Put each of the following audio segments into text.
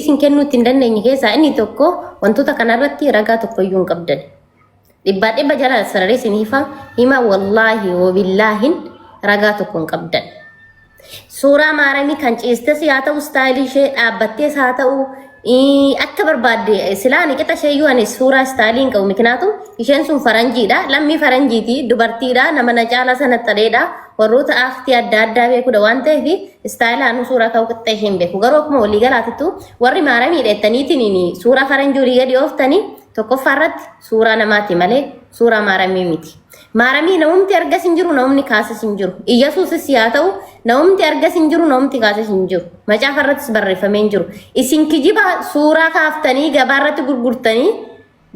isin kennuu ittiin dandeenye keessaa inni tokko wantoota kanarratti ragaa tokkoyyuu hin qabdan. Dhibbaa dhibba jala sararee isin hifa hima wallaahi wabillaahin ragaa tokko hin qabdan. Suuraa maaramii kan ciistes haa ta'u istaayilii ishee dhaabbattees haa ta'u akka barbaadde silaa ani qixa ishee iyyuu ani suuraa istaayilii hin qabu mikinaatu isheen sun faranjiidha lammii faranjiiti dubartiidha nama na caalaa sana xaleedha warroota aaktii adda addaa beekudha waan ta'eef istaayilaa anu suuraa ka'u qixa ishee hin beeku garuu akkuma walii galaatittu warri maaramii dheettaniitiin suuraa faranjii olii gadi ooftanii tokkoffaa irratti suuraa namaati malee suuraa maaramii miti. Maaramii namumti argas hin jiru, namumni kaasas hin jiru. Iyyasuusis yaa ta'u, namumti argas hin jiru, namumti kaasas hin jiru. Macaafa irrattis barreeffamee hin jiru. Isin kijiba suuraa kaaftanii gabaa irratti gurgurtanii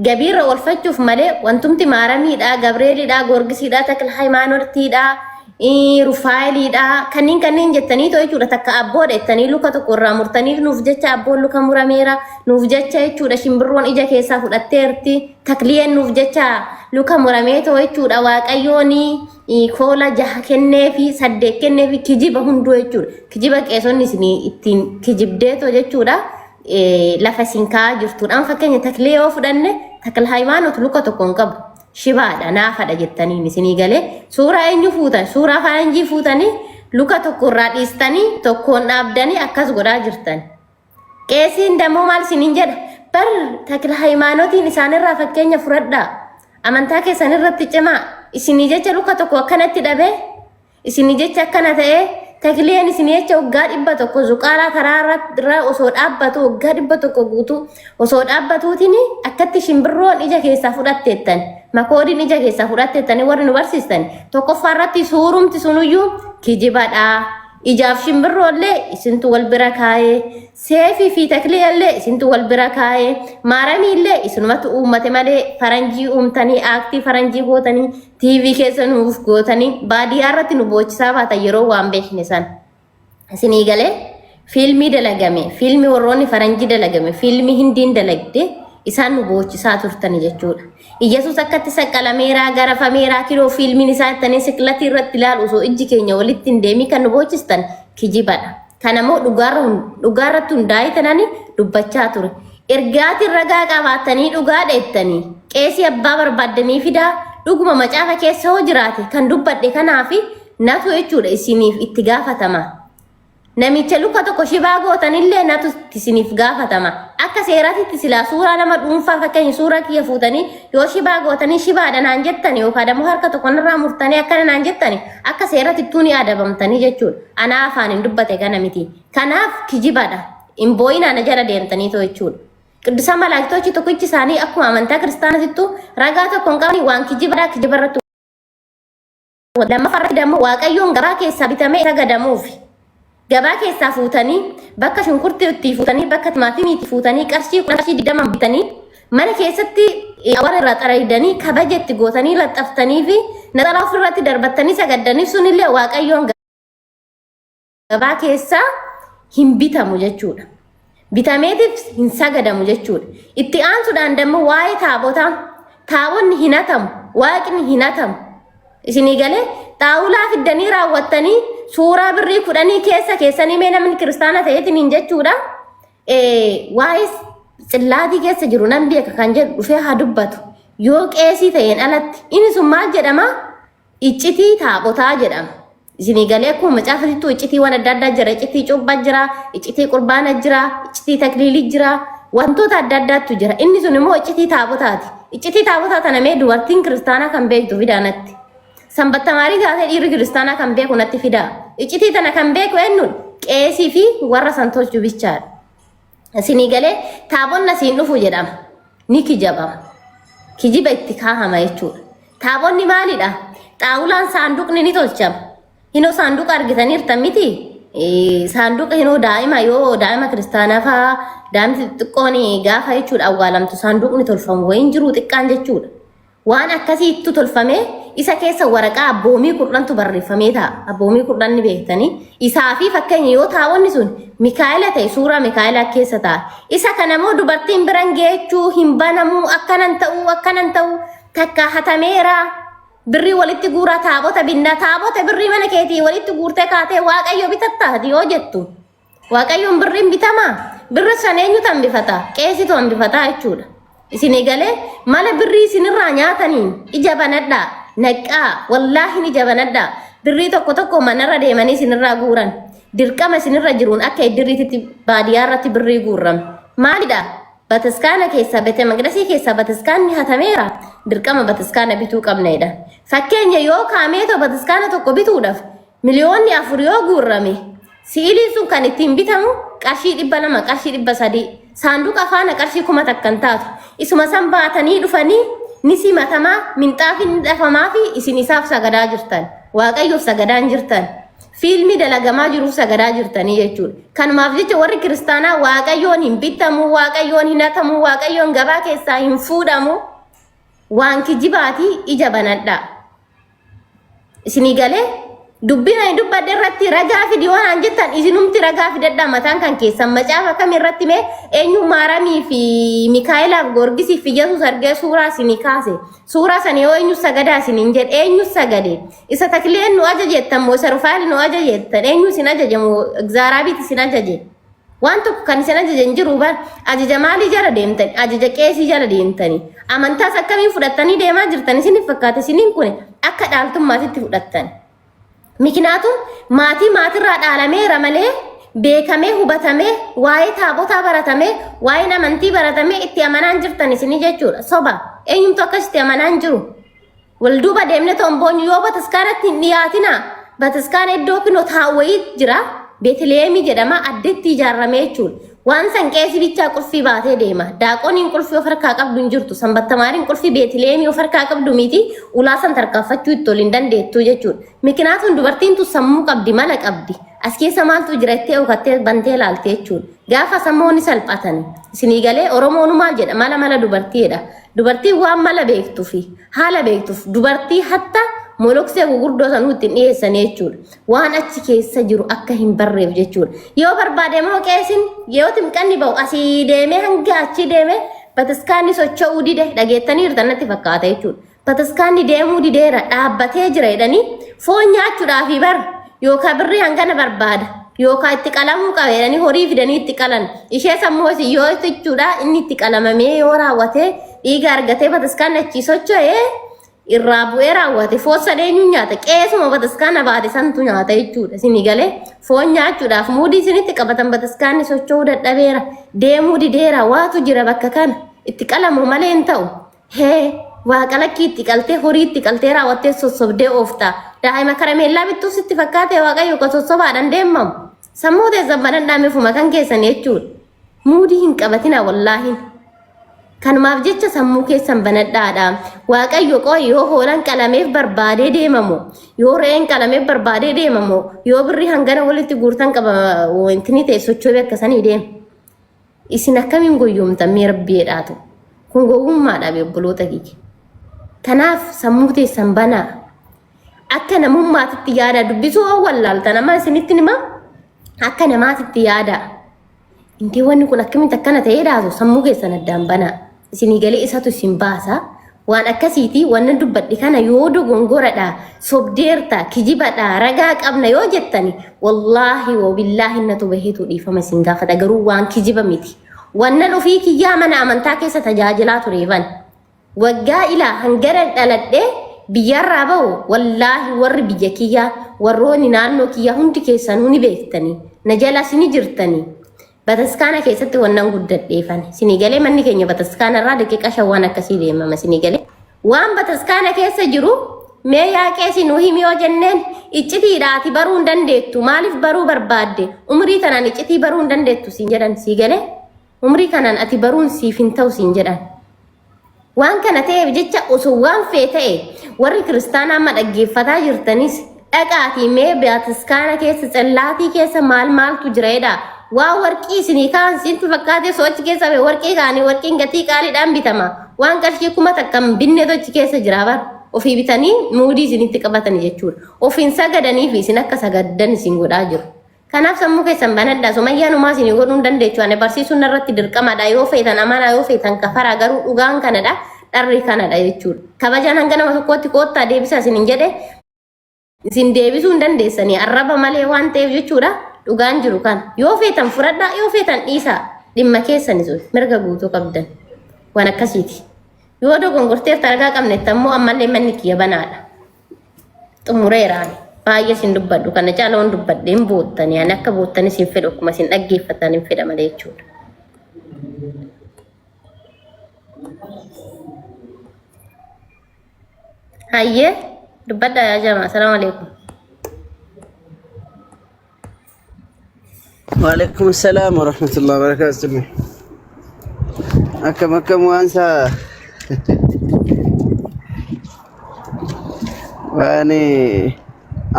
gabiirra oolfachuuf malee wantumti maaramiidha, Gabreelidha, Goorgisiidha, Takla Hayimaanotiidha, Rufaayiliidha, kanneen kanneen jettanii too jechuudha. Takka abboodha jettanii luka tokko irraa murtanii nuuf jecha abboon luka murameera, nuuf jecha jechuudha shimbirroon ija keessaa fudhatteerti. Takliyeen nuuf jecha luka murameetoo jechuudha waaqayyoon koola jaha kenneefi saddeet kenneefi kijiba hunduu jechuudha. Kijiba qeesonni isin ittiin kijibdeetoo jechuudha lafa isin kaa'aa jirtudha. Amma fakkeenya takliye yoo fudhanne takla hayimaanot luka tokko hin qabu. Shibaadha naafadha jettaniin isinii galee suuraa eenyu fuutan suuraa faranjii fuutanii luka tokko irraa dhiistanii tokkoon dhaabdanii akkas godhaa jirtan. Qeesiin dammoo maal isiniin jedha? Bar takla hayimaanotiin isaanirraa fakkeenya fudhadhaa. Amantaa keessan irratti cimaa. Isinii jecha luka tokko akkanatti dhabee, isinii jecha akkana ta'ee, takleen isinii jecha waggaa 100 zuqaalaa karaa irra osoo dhaabbatu waggaa 100 guutuu osoo dhaabbatuutiin akkatti shimbirroon ija keessaa fudhatteettan makoodiin ija keessaa fudhatteettanii warri nu barsiistan tokkoffaa irratti suurumti sunuyyuu kijibadhaa. Ijaaf shimbirroollee isintu wal bira kaa'ee, seefii fi takliillee isintu wal bira kaa'ee, maaramiillee isinumatu uummate malee faranjii uumtanii aaktii faranjii gootanii TV keessa nuuf gootanii baadiyyaa irratti nu boochisaa baatan yeroo waan beekne san. Isinii galee fiilmii dalagame, fiilmii warroonni faranjii dalagame, fiilmii hindiin dalagde isaan nu boochisaa turtani jechuudha. Iyyasuus akkatti saqqalameeraa, garafameeraa, kiloo fiilmiin isaa jettanii siqilatii irratti ilaalu osoo ijji keenya walitti hin deemii kan nu boochistan kijibadha. Kana immoo dhugaarratti hundaa'ee tanani dubbachaa ture. Ergaatiin ragaa qabaattanii dhugaa dheettanii qeesii abbaa barbaaddanii fidaa dhuguma macaafa keessa hoo jiraate kan dubbadhe kanaafi natu jechuudha isiniif itti gaafatama. Namicha luka tokko shibaa gootanillee natu isiniif gaafatama. Akka seeraatitti silaa suuraa nama dhuunfaa fakkeenya suuraa kiyya fuutanii yoo shibaa gootanii shibaadha naan jettani yookaan immoo harka tokko narraa murtanii akkana naan jettani akka seeratittuu ni adabamtanii jechuudha. Anaa afaan hin dubbate kana miti. Kanaaf kijibadha. Hin boo'inaa na jala deemtanii too jechuudha. Qiddusaa malaayiktochi tokkichi isaanii akkuma amantaa kiristaanatittuu ragaa tokko hin qabani waan kijibadha kijiba irratti Lammaffaa irratti immoo Waaqayyoon gabaa keessaa bitamee sagadamuufi. Gabaa keessaa fuutanii bakka shunkurtii itti fuutanii bakka timaatimii itti fuutanii qarshii 10 qarshii 20 bitanii mana keessatti awwaara irraa xaraydanii kabaja itti gootanii laxxaftanii fi naxalaa ofirratti darbattanii sagaddaniif sunillee Waaqayyoon gabaa keessaa hin bitamu jechuudha. Bitameetiif hin sagadamu jechuudha. Itti aansuudhaan dammoo waa'ee taabotaa taabonni hin hatamu, waaqni hin hatamu. Isinii galee xaawulaa fiddanii raawwattanii suuraa birrii kudhanii keessa keessanii mee namni kiristaana ta'eetiin hin jechuudha. Waa'ee tsillaatii keessa jiru nan beeka kan jedhu dhufee haa dubbatu. Yoo qeesii ta'een alatti inni sun maal jedhama? Iccitii taabotaa jedhama. Isinii galee akkuma macaafatittuu iccitiiwwan adda addaa jira. Iccitii cuuphaa jira, iccitii qurbaana jira, iccitii takliilii jira, wantoota adda addaatu jira. Inni sun immoo iccitii taabotaati. Iccitii taabotaa tana mee dubartiin kiristaanaa kan beektu fidaa natti. Sanbattamaarii taatee dhiirri kiristaanaa kan beeku natti fidaa. Iccitii tana kan beeku eenyuun qeesii fi warra san tolchu bichaadha. Isinii galee taabonni asiin dhufu jedhama. Ni kijabama. Kijiba itti kaahama jechuudha. Taabonni maalidha? Xaawulaan saanduqni ni tolchama. Hinoo saanduqa argitaniirtan miti? Saanduqa hinoo daa'ima yoo daa'ima kiristaanaa fa'aa daa'imti xixiqqoon gaafa jechuudha awwaalamtu saanduqni tolfamu wayiin jiru xiqqaan jechuudha. Waan akkasiittu tolfamee isa keessa waraqaa abboomii kurnantu barreeffamee taa'a. Abboomii kurnan ni beektanii. Isaa fi fakkeenya yoo taa'onni sun Mikaa'ela ta'e suuraa Mikaa'elaa keessa taa'a. Isa kana immoo dubartiin biran geechuu hin banamuu akkanan ta'uu akkanan ta'uu takka hatameera. Birrii walitti guuraa taabota binnaa taabota birrii mana keetii walitti guurtee kaatee waaqayyo bitatta ati yoo jettu. Waaqayyoon birriin bitamaa? Birra san eenyutu hambifata? Qeesitu hambifataa jechuudha. Isinii galee mala birrii isinirraa nyaataniin ija banadhaa, naqqaa, wallaahin ija banadhaa. Birrii tokko tokko manarra deemanii isinirraa guuran. Dirqama isinirra jiruun akka iddirriititti baadiyyaa irratti birrii guurrama. Maalidha? Bataskaana keessaa, beete maqdasii keessaa bataskaanni hatameera. Dirqama bataskaana bituu qabna jedha. Fakkeenya yoo kaameetoo bataskaana tokko bituudhaaf miliyoonni 4 yoo guurrame, si'iliin sun kan ittiin bitamu qarshii 200, qarshii 300. Saanduqa faana qarshii 1000 hin taatu. Isuma san baatanii dhufanii ni simatamaa, minxaafiin ni dhafamaa fi isin isaaf sagadaa jirtan. Waaqayyoof sagadaa hin jirtan. Fiilmii dalagamaa jiruuf sagadaa jirtanii jechuudha. Kanumaaf jecha warri kiristaanaa Waaqayyoon hin bittamu, Waaqayyoon hin hatamu, Waaqayyoon gabaa keessaa hin fuudhamu. Waan kijibaatii ija banadhaa. Isinii galee dubbiin ani dubbadhe irratti ragaa fidi waan an jettan isinumti ragaa fidadhaa mataan kan keessan macaafa kam irratti mee eenyu Maaramii fi Mikaa'elaaf Goorgisii fi Yesuus argee suuraa isinii kaase. Suuraa sana yoo eenyu sagadaa isiniin jedhe eenyu sagade? Isa Takleen nu ajajettan moo isa Rufaa'el nu ajajettan? Eenyu isin ajaje moo Egzaaraabiit isin ajaje? Waan tokko kan isin ajaje hin jiru bar. Ajaja maalii jala deemtani? Ajaja qeesii jala deemtani. Amantaas akkamiin fudhattanii deemaa jirtan isiniif fakkaata isiniin kun akka dhaaltummaatitti fudhattan. Mikinaatu maatii maatirraa dhaalameera malee beekamee hubatamee waa'ee taabotaa baratamee waa'een amantii baratamee itti amanaan jirtan isinii jechuudha. Soba eenyumtu akkasitti amanaan jiru. Wal duuba deemne tomboonyu yoo bataskaanatti hin dhiyaatina. Bataskaana iddoo kinoo taa'u wayii jira. Beetliheemii jedhama addetti ijaarramee jechuudha. Waan san qeesii bichaa qulfii baatee deema. Daaqoniin qulfii of harkaa qabdu hin jirtu. Sanbattamaariin qulfii Beetliheemii of harkaa qabdu miti. Ulaa san tarkaanfachuu itti ol hin dandeettu jechuudha. Mikinaatuun dubartiin tun sammuu qabdi, mala qabdi. As keessa maaltu jira jettee okattee bantee ilaalte jechuudha. Gaafa sammuu ni salphatani. Isinii galee Oromoonu maal jedha? Mala mala dubartii jedha. Dubartiin waan mala beektuu fi haala beektuuf dubartii hatta moloksee gurguddoo sanuu ittiin dhiyeessanii jechuudha. Waan achi keessa jiru akka hin barreef jechuudha. Yoo barbaade immoo qeesin yoo timqanni ba'u asii deemee hanga achi deemee bataskaanni socho'uu dide dhageettanii jirtan natti fakkaata jechuudha. Bataskaanni deemuu dideera dhaabbatee jira jedhanii foon nyaachuudhaafi bar yookaan birrii hangana barbaada yookaan itti qalamuu qaba jedhanii horii fidanii itti qalan. Ishee sammuu isin yoo jechuudha inni itti qalamamee yoo raawwatee dhiiga argatee bataskaanni achii socho'ee irraa bu'ee raawwate foon san eenyuun nyaata qeesuma bataskaana baate santu nyaata jechuudha isinii galee foon nyaachuudhaaf muudii isinitti qabatan bataskaanni socho'uu dadhabeera deemuu dideera waatu jira bakka kana itti qalamu malee hin ta'u. Hee waaqa lakkii itti qaltee horii itti qaltee raawwattee sossobdee oofta. Daa'ima karameellaa bittuu sitti fakkaate waaqayyo kan sossobaadhaan deemamu. Sammuu teessan banadhaa mifuma kan keessan jechuudha. Muudii hin qabatina wallaahi. Kanumaaf jecha sammuu keessan banadhaadha. Waaqayyo qoy yoo hoolaan qalameef barbaadee deemamu, yoo re'een qalameef barbaadee deemamu, yoo birrii hangana walitti guurtan qaba wanti ni ta'e socho'ee akkasanii deema. Isin akkamiin goyyoomtan mee rabbi jedhaatu. Kun gowwummaadha be obboloota kiyya. Kanaaf sammuu teessan banaa. Akka namummaatitti yaada dubbisuu hoo wallaaltan amma isinitti nima akka namaatitti yaada. Intee wanni kun akkamitti akkana ta'ee dhaatu sammuu keessan addaan banaa. Isinii galee isatu isin baasa. Waan akkasiiti wannan dubbadhe kana yoo dogongoradha, sobdeerta, kijibadha, ragaa qabna yoo jettani wallaahi wabillaahi natu baheetu dhiifama isin gaafata garuu waan kijiba miti. Wannan ofii kiyyaa mana amantaa keessa tajaajilaa tureefan. Waggaa ilaa hangana dhaladhee biyyarraa bahu wallaahi warri biyya kiyyaa warroonni naannoo kiyyaa hundi keessanuu ni beektanii na jalas ni jirtanii. Bataskaana keessatti wannan guddadheefan. Isinii galee manni keenya bataskaana irraa daqiiqaa 5 waan akkasii deemama isinii galee. Waan bataskaana keessa jiru mee yaa qeesii nu himi yoo jenneen iccitiidha ati baruu hin dandeettu maaliif baruu barbaadde umrii tanaan iccitii baruu hin dandeettu siin jedhan sii galee umrii kanaan ati baruun siif hin ta'u siin jedhan. Waan kana ta'eef jecha osoo waan fee ta'e warri kiristaanaa amma dhaggeeffataa jirtanis dhaqaatii mee bataskaana keessa tsellaatii keessa maal maaltu jira jedha. Waa warqii isinii kaan siintu fakkaatee so'achi keessa ba'e warqii kaanii warqiin gatii qaaliidhaan bitama. Waan qarshii 1000 hin binnetu achi keessa jira bar. Ofii bitanii muudii isinitti qabatanii jechuudha. Ofiin sagadanii fi isin akka sagaddan isin godhaa jiru. Kanaaf sammuu keessan banadhaa. Sumayyaan homaa isinii godhuu hin dandeechu. Ani barsiisuun narratti dirqamadha. Yoo feetan amanaa yoo feetan kafaraa garuu dhugaan kanadha. Dharri kanadha jechuudha. Kabajaan hanga nama tokkootti koottaa deebisaa isinin jedhe isin deebisuu hin dandeessanii arraba malee waan ta'eef jechuudha. Dhugaan jiru kana. Yoo feetan fudhadhaa yoo feetan dhiisaa. Dhimma keessani sun mirga guutuu qabdan. Waan akkasiiti. Yoo dogongorteerta ragaa qabnetti ammoo ammallee manni kiyya banaadha. Xumureera ani. Baay'ee sin dubbadhu kana caala waan dubbadhe hin boottani. Ani akka boottanis hin fedhu akkuma isin dhaggeeffatan hin fedha malee jechuudha. Hayyee dubbadhaa yaa jamaa. Asalaamu alaikum. Waalaikum salaam wa rahmatullahi wa barakatuh. Akkam akkam waan isaa waan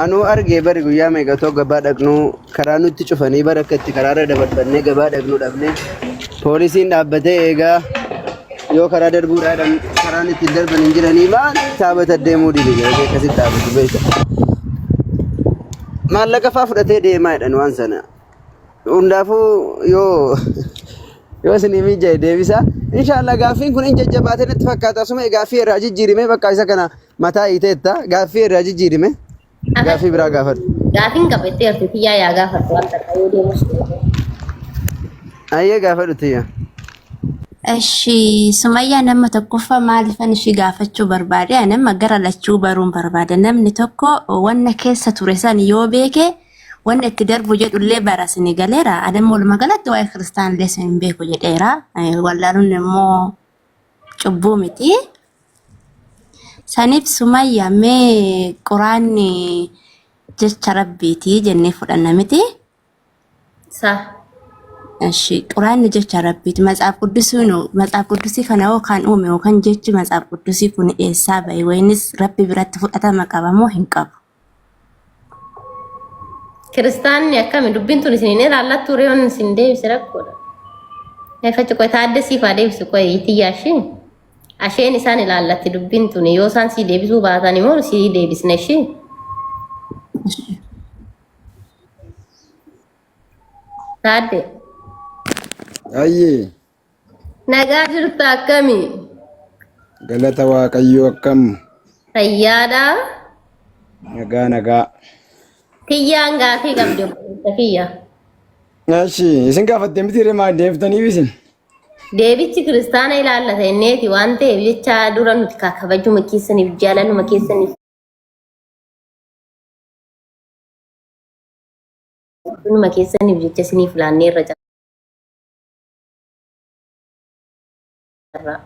anuu argee bari guyyaa meeqa otoo gabaa dhaqnu karaa nutti cufanii bara akka itti karaarra dabarfannee gabaa dhaqnu dhabne poolisiin dhaabbatee eegaa yoo karaa darbuudhaan karaan ittiin darban hin jiranii maal taabata deemuu dide jedhee akkasitti dhaabatu beekta. Maallaqa faa fudhatee deemaa jedhan waan sana. Hundaafuu yoo yoo isinii mijaa'e deebisa. Inshaallah gaaffiin kun hin jajjabaatee natti fakkaata. Asuma gaaffii irraa jijjiirime bakka isa kana mataa hiiteetta. Gaaffii irraa jijjiirime. Gaaffii biraa gaafadhu. Gaafiin qaba itti ertu tiyyaa yaa gaafadhu waan takka yoo deemus. Ayyee gaafadhu tiyya. Eshi Sumayyaa nama tokkoffaa maaliifan ishii gaafachuu barbaade ani amma gara lachuu baruun barbaada namni tokko wanna keessa ture san yoo beeke wanna itti darbu jedhullee bara sini galeera ani amma walumaa galatti waa'ee kiristaanillee sin hin beeku jedheera wallaaluun immoo cubbuu miti saniif Sumayyaa mee quraanni jecha rabbiiti jennee fudhanna miti. Sa. Eshi quraanni jecha rabbiiti. Matsaaf quddusiin matsaaf quddusii kana hoo kan uume yookaan jechi matsaaf quddusii kun eessaa ba'e wayinis rabbi biratti fudhatama qaba moo hin qabu? Kiristaanni akkami dubbiin tun isin hin ilaallattu reeyoon isin deebise rakkoodha. Eeffachi qoy taadde siif haa deebisu qoy tiyyaa ishee. Asheen isaan ilaallatti dubbiin tun yoo isaan sii deebisuu baatan immoo sii deebisne ishee. Taadde. Ayyee Nagaa jirta akkami? galata Waaqayyoo akkam Fayyaadha. nagaa nagaa. Tiyyaan gaafii qabdi obboleessa kiyya. Eshi isin gaafattee miti ree maal deebiftaniif isin? Deebichi kiristaana ilaallata inneeti waan ta'eef jecha dura nuti kabajuma keessaniif jaalaluma keessaniif Dhuma keessaniif jecha isiniif laanneerra carraa.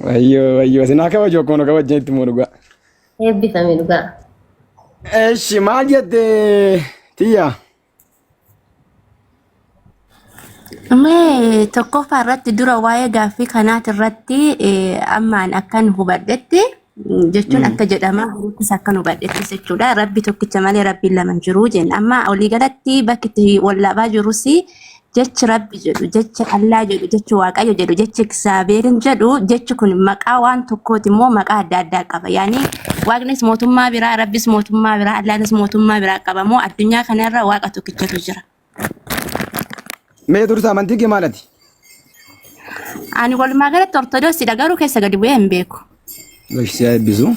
Wayyoo wayyoo isin haa kabaju akkuma nu kabajjanitti immoo dhugaa. Eebbifame dhugaa. Eshi maal jette tiyya? Mee tokkoffaa irratti dura waa'ee gaaffii kanaati irratti ammaan akkan hubadhetti jechuun akka jedhamaa jiruttis akkan hubadhettis jechuudha. Rabbi tokkicha malee rabbiin lama hin jiru jenna. Amma waliigalatti bakki itti wallabaa jirus jechi rabbi jedhu, jechi Allaa jedhu, jechi Waaqayyo jedhu, jechi Egzaabeerin jedhu, jechi kun maqaa waan tokkooti immoo maqaa adda addaa qaba. Yaani Waaqnis mootummaa biraa, Rabbis mootummaa biraa, Allaanis mootummaa biraa qaba moo addunyaa kanarra Waaqa tokkichatu jira. Mee dursa amantii kee maalati? Ani walumaa galatti Ortodoksiidha garuu keessa gadi bu'ee hin beeku. Gosh si haa eebbisu.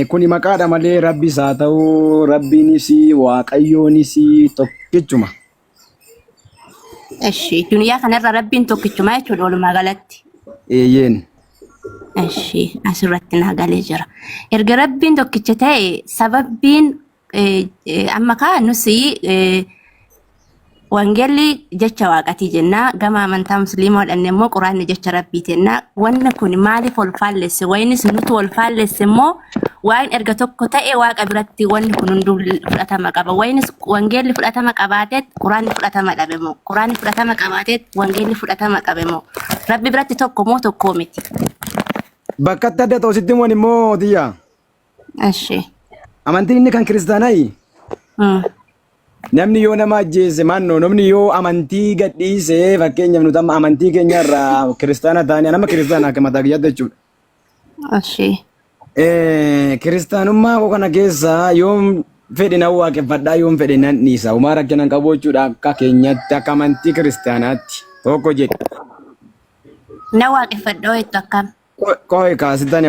Kuni maqaadha malee rabbis haa ta'u rabbiinis waaqayyoonis tokkichuma. Eshi duniyaa kanarra rabbiin tokkichuma jechuudha walumaa galatti. Eeyyeen. Eshi asirratti naa galee jira. Erga rabbiin tokkicha ta'e sababbiin amma kaa nusi wangeelli jecha waaqatii jenna gama amantaa musliimaa dhanne immoo quraanni jecha rabbii jenna wanni kun maaliif wal faallesse wayinis nutu wal faallesse immoo waan erga tokko ta'e waaqa biratti wanni kun hunduu fudhatama qaba wayinis wangeelli fudhatama qabaateet quraanni fudhatama dhabe moo quraanni fudhatama qabaateet wangeelli fudhatama qabe moo rabbi biratti tokko moo tokkoo miti. Bakkatti adda ta'u sitti himuun immoo tiyya. Eshi. Amantiin inni kan kiristaanaayi. Namni yoo nama ajjeese maannoo namni yoo amantii gadhiise fakkeenyaaf nuti amma amantii keenya irraa kiristaana taane nama kiristaana akka mataa kiyyaatti jechuudha. Eshi. Kiristaanummaa koo kana keessa yoom fedhe nan waaqeffadhaa yoom fedhe nan dhiisa. Homaa rakkina hin qabu jechuudha akka keenyatti akka amantii kiristaanaatti tokko jedhe. Na waaqeffadha jettu akkam. Qoy kaasitan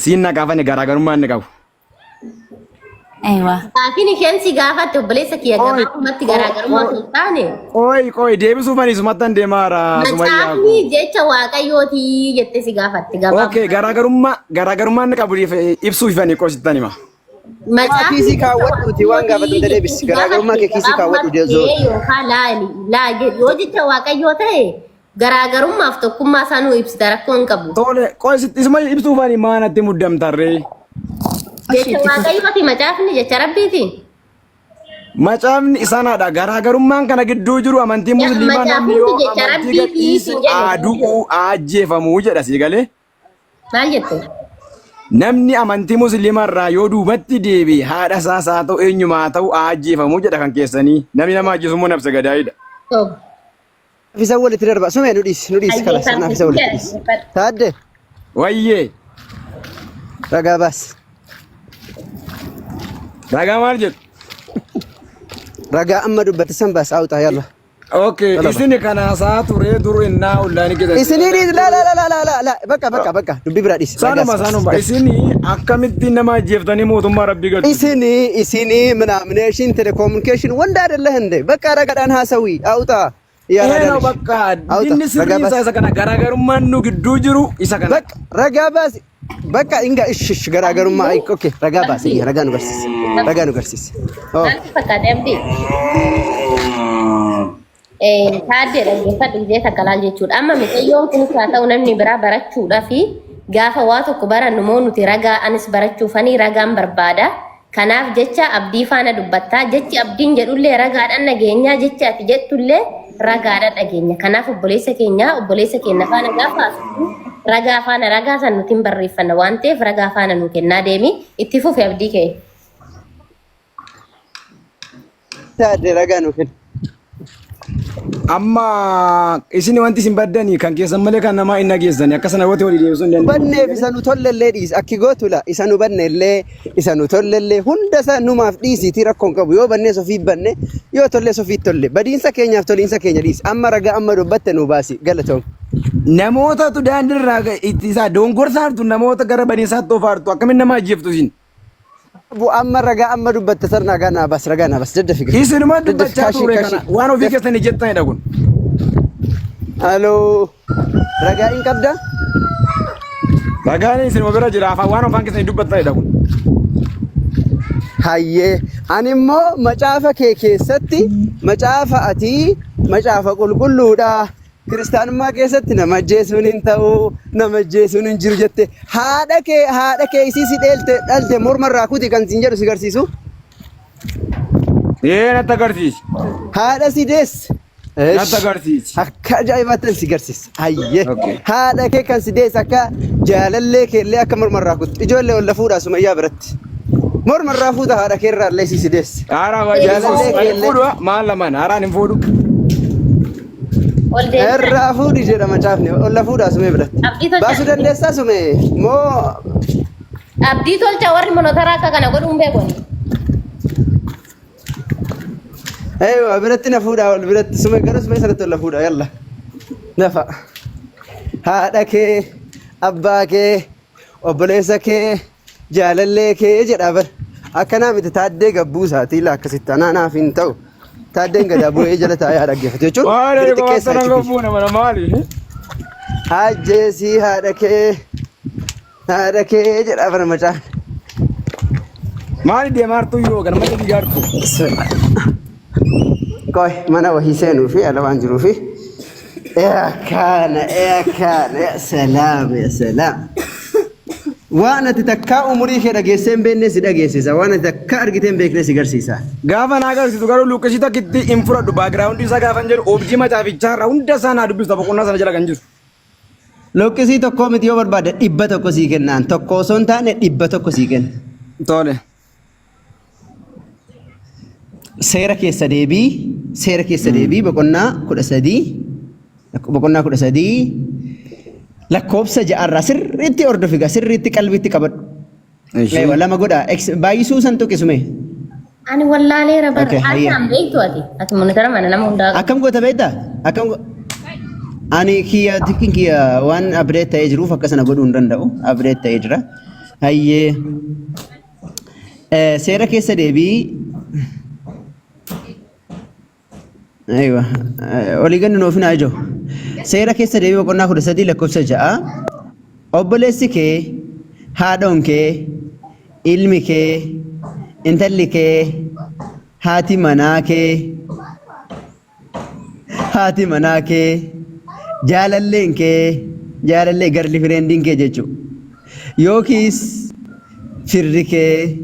siin na kaafani garaagarummaa inni qabu. Aywa. Gaafiin isheen si gaafatte obboleessa kiyya Qoy, gabaabumatti qoy, garaagarummaa qoy, osoo hin taane qoy, qoy, deebisuuf ani sumattan deemaara Sumayyaa macaafni koo. jecha waaqayyooti jettee si gaafatte Okay, gabaabumatti. garaagarummaa inni qabu ibsuuf ifani qosittan hima. Garaagarummaa Macaafni kiisii jecha kaawwadhuuti waan waaqayyooti gaafatamte jettee deebisi. si Garaagarummaa gaafatte kee kiisii kaawwadhu gabaabumatti zoor. ee yookaan laa laa jedhu yoo jecha waaqayyoo ta'e garaagarummaaf tokkummaa isaa nuu ibsita rakkoo hin qabu. Tole, qoy isuma ibsuuf ani maanatti muddamtarree. Oshi Jecha itti fufi. waaqayyooti macaafni jecha rabbiiti. Macaafni isanaadha. Garaagarummaan kana gidduu jiru amantii musliimaa namni Macaafni yoo jecha amantii rabbiiti gadhiise siin jedhe. haa du'uu ajjeefamuu jedha sii galee. Maal jette? Namni amantii musliimaa irraa yoo duubatti deebi'e haadha isaas haa ta'u eenyumaa haa ta'u ajjeefamuu jedha kan keessanii. Namni nama ajjeesu immoo nabsa gadaayidha. Soba. Isa walitti darba. Sumee nu dhiisi nu dhiisi kalas. Naaf isa walitti dhiisi. Taadde Wayyee ragaa baas. ragaa maal jedhu? Ragaa amma dubbate san baas awuxaa yalla. Okay, Talaba. isin kana isaa turee dur innaa ollaani keessatti. Isinii dhiisi la la la la la la la bakka bakka bakka dubbii biraa dhiisi. Saanuma Ragaas baas. saanuma isin akkamitti nama ajjeeftanii mootummaa rabbii galchu? Isinii isinii ምናምኔሽን ቴሌኮሙኒኬሽን ወንድ አይደለህ እንዴ? በቃ ረጋዳን ሀሰዊ አውጣ Ee ያራዳ ነው ልጅ በቃ አውጣ dinni ረጋ sirriin ባስ isaa isa kana garaagarummaan nu gidduu jiru isa kana. በቃ ረጋ ባስ በቃ እንጋ እሺ እሺ ገራገሩማ አይ ኦኬ ረጋ ባስ እየ ረጋ nu garsiis ረጋ nu garsiis ኦ Maal si fakkaate abdii? Taaddee dhaggeeffadhu gisee takka laal jechuudha. Amma mucayyoon kunis haa ta'u namni biraa barachuudhaa fi gaafa waa tokko barannu moo nuti ragaa anis barachuufanii ragaan barbaada. Kanaaf jecha abdii faana dubbattaa. Jechi abdiin jedhullee ragaadhaan dhageenyaa. Jechi ati jettullee ragaadhaan dhageenya. Kanaaf obboleessa keenya obboleessa keenya faana gaafa haasofnu ragaa faana ragaa san nuti hin barreeffanna waan ta'eef ragaa faana nu kennaa deemi. Itti fufi abdii kee. Taaddee ragaa nu kenni. Amma isin wanti isin baddanii kan keessan malee kan namaa hin dhageessani akka sana walii deebisuu hin dandeenye. Hubanneef isa nu tollellee dhiisi. Akki gootu la isa nu bannellee isa nu tollellee hunda isaa numaaf dhiisiitii rakkoo hin qabu. Yoo bannees ofii banne yoo tollees ofii tolle. Badiinsa keenyaaf toliinsa keenya dhiisi. Amma ragaa amma dubbatte nu baasi. Galatoom. Namootatu daandiirraa itti isaa dongorsaartu namoota gara badiinsaatti oofaartu akkamiin nama ajjeeftu isin? Bu amma ragaa amma dubbatte san ragaa naa baas ragaa naa baas daddafi gadi. Isinuma Daddafi dubbachaa kaashii ture kaashii. kana waan ofii Daf. keessanii jettanidha kun. Aloo ragaa hin qabdaa? Ragaan isinuma bira jira afaan waan afaan keessanii dubbattanidha kun. Hayyee ani immoo macaafa kee keessatti macaafa ati macaafa qulqulluudha. Kiristaanummaa keessatti nama ajjeesuun hin ta'u nama ajjeesuun hin jiru jette haadha kee isii si dheelte dhalte mormarraa kuti kan siin jedhu si garsiisu. Ee natti agarsiisi. Haadha si deesse. Natti agarsiisi. Akka ajaa'ibaatti si garsiisa. Hayyee. Okay. Haadha kee kan si deesse akka jaalallee kee illee akka mormarraa kutti. Ijoollee ol fuudhaa Sumayyaa biratti. Mormarraa fuuta haadha kee irraa illee si deesse. Haaraa baay'ee Jaalallee kee hin illee. fuudhu maal lamaan haaraan hin fuudhu. Ol deebisaa. Irraa fuudhi jedha macaafni. Ol fuudhaa Sumee biratti. Abdii tolcha. Baasuu dandeessaa Sumee? Moo Abdii tolcha warri monotaraa akka kana godhuun beekoni. Eeyyuu biratti na fuudhaa ol biratti Sumee gara Sumee sanatti ol fuudhaa yalla. Nafa. Haadha kee, abbaa kee, obboleessa kee, jaalallee kee jedha bar. Akkanaa miti taaddee gabbuu isaatii laa akkasitti anaa naaf hin ta'u. Taaddeen gadaa bu'ee jala taa'ee haa dhaggeeffatu jechuun Maali gadi xiqqeessaa qofaatti jechuudha. fuuna mana maali? Ajjeesii haadha kee jedha bara macaan. Maali deemaartu yoo kana malee digaartu? Qoy mana wahii seenuu fi ala waan jiruu fi. Yaa kaana yaa kaana yaa salaam yaa salaam. Waan ati takkaa umurii kee dhageessee hin beekne si dhageessisa. Waan ati takkaa argitee hin beekne si garsiisa. Gaafa naa agarsiisu garuu luqqisii takkitti hin fudhadhu background isaa gaafa hin jedhu oobjii macaafichaa irraa hunda isaa naa dubbista boqonnaa sana jala kan jiru. Luqqisii tokkoo miti yoo barbaadde 100 sii kennaan tokko osoo hin taane 100 sii kenna. Tole. Seera keessa deebii seera keessa deebii boqonnaa 13 boqonnaa 13 lakkoofsa ja'arraa sirriitti hordofi gaa sirriitti qalbiitti qabadhu. Eewa lama godha baay'isuu san tuqisume. Ani wallaaleera bara. Okay, Ati hayyee. an beektu ati. Ati monitara mana nama hundaa. Akkam goota beektaa? Akkam ani kiyya tikkin kiyya waan update ta'ee jiruuf akka sana godhuu hin danda'u. Update ta'ee jira. Hayyee. Seera keessa deebii. Aywa. Olii gannu nuuf naa ijoo. Seera keessa deebii boqonnaa 13 lakkoofsa 6. Obboleessi kee, haadhoon kee, ilmi kee, intalli kee, haati manaa kee, haati manaa kee, jaalalleen kee, jaalallee garli fireendiin kee jechuudha. Yookiis firri kee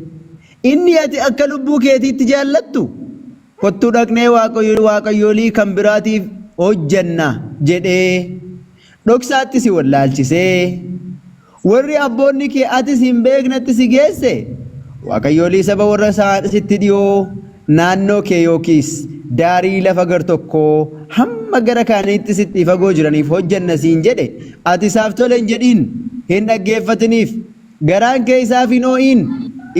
inni ati akka lubbuu keetiitti jaallattu kottuu dhaqnee waaqayyolii kan biraatiif hojjanna jedhee dhoksaatti si wallaalchisee warri abboonni kee atis hin beeknetti si geesse waaqayyolii saba warra sitti dhiyoo naannoo kee yookiis daarii lafa gar tokkoo hamma gara kaaniitti sitti fagoo jiraniif hojjanna siin jedhe ati isaaf tole hin jedhin, hin dhaggeeffatiniif. Garaan kee isaaf hin oo'in,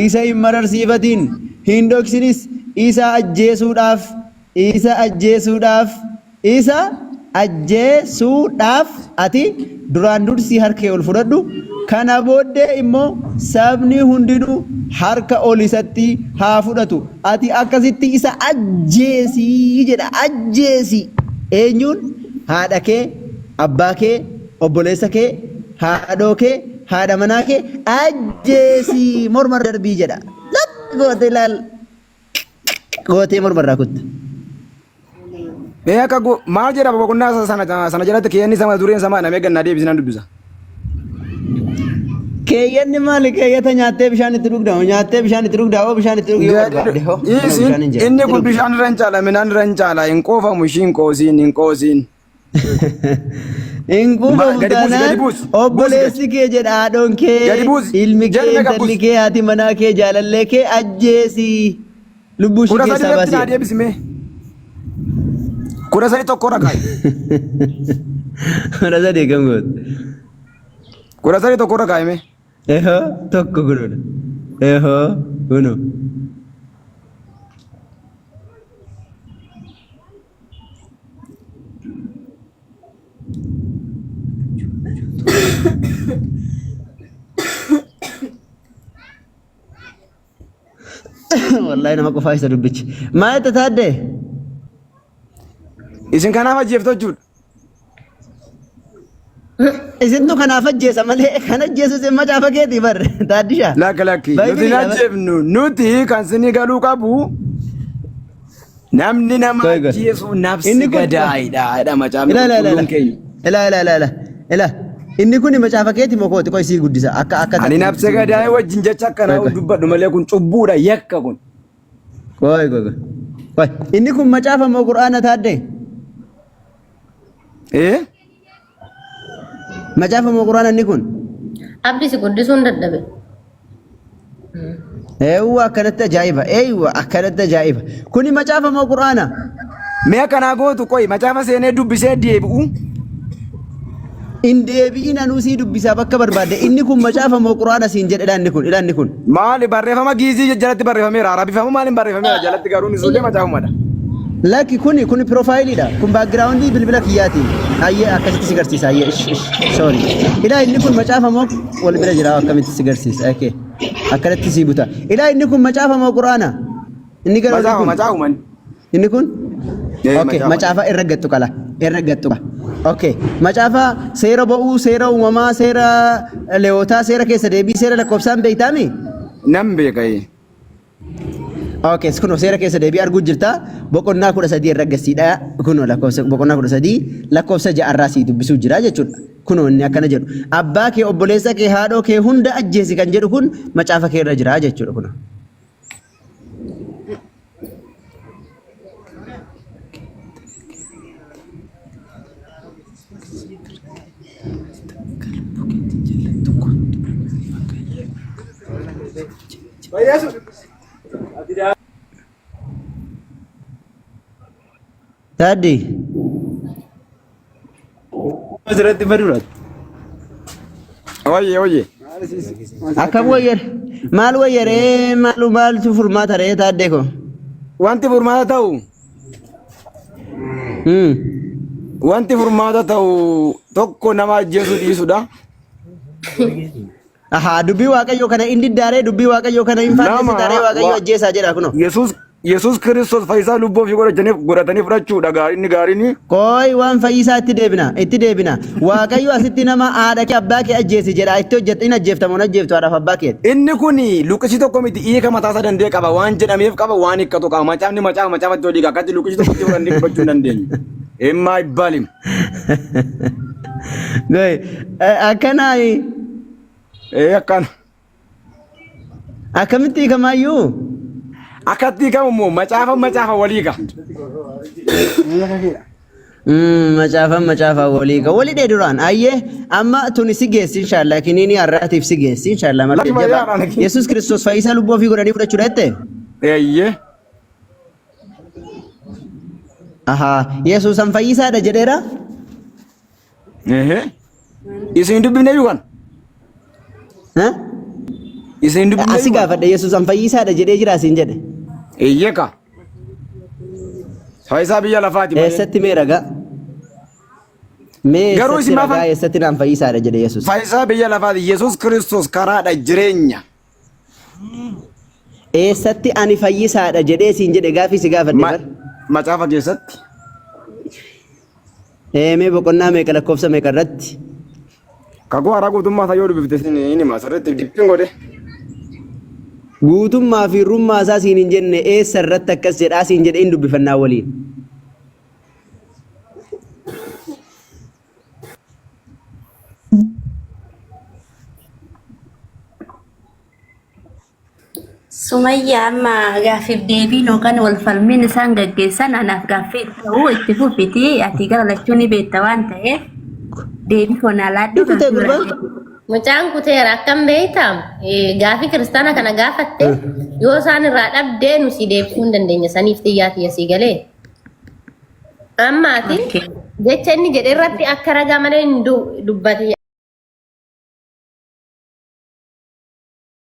isa hin mararsiifatin, hin dhoksinis, isa ajjeesuudhaaf, isa ajjeesuudhaaf, isa ajjeesuudhaaf ati duraan dursii harka kee ol fudhadhu, kana booddee immoo sabni hundinuu harka ol isatti haa fudhatu. Ati akkasitti isa ajjeesi jedha, ajjeesi. Eenyuun? Haadha kee, abbaa kee, obboleessa kee, haadhoo kee, haadha manaa kee ajjeesi morma darbii jedha. Lap goote ilaal gootee morma irraa kutta. Mee akka maal jedha boqonnaa sana sana jalatti keeyyanni sama dureen sama namee gannaa deebisi nan dubbisa. Keeyyanni maali keeyyata nyaattee bishaan itti dhugdaa nyaattee bishaan itti dhugdaa hoo bishaan itti dhugi yoo barbaadde hoo Dhiisi bishaan hin jira. Inni kun bishaan irra hin caala midhaan irra hin caala hin quufamu ishii hin qoosiin hin qoosiin. Hin quufamu Gadi buusi, gadi taanaan buusi. obboleessi kee jedha haadhoon kee Gadi buusi. ilmi kee Jedhi meeqa intalli buusi. kee haati manaa kee jaalallee kee ajjeesi lubbuu ishii 13 keessaa irratti baasi naa jedha. deebisi mee. 13 tokko irra kaa'i. 13 kam goote? 13 tokko irra kaa'i mee. Ehoo tokko kunuudha. Ehoo kunu. Wallahi nama qofaa isa dubbichi. Maal itti taaddee? Isin kanaaf ajjeeftu jechuudha. Isintu kanaaf ajjeesa malee kan ajjeesu isin macaafa keetii bar taaddishaa. Lakki lakki nuti hin Baay'ee ajjeefnu nuti kan sinii galuu qabu namni nama Qoy qoy. ajjeesu nafsi Inni kun gadaayidha jedha macaafni Ila ila ila qulqulluun keenya. ila ila ila ila ila inni kun macaafa keeti moo kooti qoy sii guddisa akka akka Ani tartiibatti nafsi sii guddisa. gadaayii wajjin jecha akkanaa Qoy qoy. dubbadhu malee kun cubbuudha yakka kun. Qoy qoy qoy. Qoy inni kun macaafa moo qur'aana taaddee? Ee? Macaafa moo qur'aana inni kun? Abdi si guddisuun dadhabe. Eewwa akkanatti ajaa'iba. Eewwa akkanatti ajaa'iba. Kuni macaafa moo qur'aana? Mee akkanaa gootu qoy macaafa seenee dubbisee deebi'u. In deebi'in anuu sii dubbisaa bakka barbaadde. Inni kun macaafa moo qur'aana siin jedhe ilaa inni kun ilaa inni kun. Maali barreeffama giizii jalatti barreeffameera. Arabifamu maaliin barreeffameera jalatti garuu inni sullee macaafumadha. Lakki kuni kuni piroofaayiliidha. Kun baakgiraawundii bilbila kiyyaati. Ayyee akkasitti si garsiisa. Ayyee ish ish sorry. Ilaa inni kun macaafa moo wal bira jira akkamitti si garsiisa. Okay. Akkanatti si buta. Ilaa inni kun macaafa moo qur'aana? Inni gara olii Macaafa kun. macaafuman. Inni kun? Ee, Okay, macaafa. macaafa irra gattu qala. Irra gattu qala. Okay, macaafa seera ba'uu, seera uumamaa, seera leewotaa, seera keessa deebii, seera lakkoofsaan beektaami? Nan beeka. Ee. Okay, kunoo seera keessa deebii arguu jirta. Boqonnaa 13 irra gasiidha. Kunoo lakkoofsa boqonnaa 13 lakkoofsa ja'arraa sii dubbisuu jira jechuudha. Kunoo inni akkana jedhu. Abbaa kee, obboleessa kee, haadhoo kee hunda ajjeesi kan jedhu kun macaafa kee irra jira jechuudha kunoo. Taaddi. Asirratti baduudha. Oye oye. Akkam wayyare? Maal wayyaree maalu maaltu furmaata ree taaddee koo? Wanti furmaata ta'u wanti furmaata ta'u tokko nama ajjeesuu dhiisudha. Ahaa dubbii Waaqayyoo kana hin diddaaree dubbii Waaqayyoo kana hin Lama faallessitaaree Waaqayyo wa ajjeesaa jedha kunoo. Yesuus Yesuus Kiristoos fayyisaa lubbuu ofii godhatanii godhatanii fudhachuudha gaarii inni gaariin. Qooyi waan fayyisaa itti deebina itti deebina. Waaqayyo asitti nama haadha kee abbaa kee ajjeesi jedha itti hojjetta hin ajjeeftamu hin ajjeeftu haadhaaf abbaa kee. Inni kun luqqisii tokko miti hiika mataa isaa danda'e qaba waan jedhameef qaba waan hiikkatu qaba macaafni macaafa macaafatti olii akkatti luqqisii tokkotti fudhannee dubbachuu hin dandeenyu. Immaa ibbaalim. Goy akkanaa Ee akkana. akkamitti hiikamaayyuu? Akkatti hiikamu immoo macaafa macaafa walii hiika. Macaafan macaafaa walii ka walii dhee duraan ayyee amma tuni si geessi inshallah kiniini har'aatiif si geessi inshallah marti Lakki jabaa fayyaadhaan lakki. Yesuus Kiristoos fayyisaa lubbuu ofii godhanii fudhachuudha jette Eeyyee. ahaa Yesuus an fayyisaadha jedheera Ehe. Isin hin dubbifne iyyuu kan. Ha? Isin hin dubbifne Asi iyyuu kan. gaafadha Yesuus an fayyisaadha jedhee jira asiin jedhe Eeyyee ka. Fayyisaa biyya lafaati malee. eessatti mee ragaa mee Garuu eessatti isin ragaa maafan eessatti naan fayyisaadha jedhe Yesuus fayyisaa biyya lafaati Yesuus Kiristoos karaadha jireenya. Eessatti ani fayyisaadha jedhee siin jedhe gaafii si gaafadhe bar. Macaafa keessatti. Ee mee boqonnaa meeqa lakkoofsa meeqa irratti? Kakuu haaraa guutummaa isaa yoo dubbifte sin hin hima sirriitti dippiin godhe. Guutummaa fi rummaa isaa siin hin jenne eessa irratti akkas jedhaa siin jedhe hin dubbifannaa waliin. Sumayyaa amma gaaffiif deebiin yookaan wal falmiin isaan gaggeessan anaaf gaaffii ta'uu itti fufiti ati gara lachuu ni beekta waan ta'eef deebii koo naa laadhu Ni kutee gaaffii biraa gurbaan? Mucaan kuteera akkam beektaa? Gaafii kiristaana kana gaafatte yoo isaan irraa dhabdee nu si deebisuu hin dandeenya saniif xiyyaa tiyya sii galee. Amma ati Okay. jecha inni jedhe irratti akka ragaa malee hin dubbate.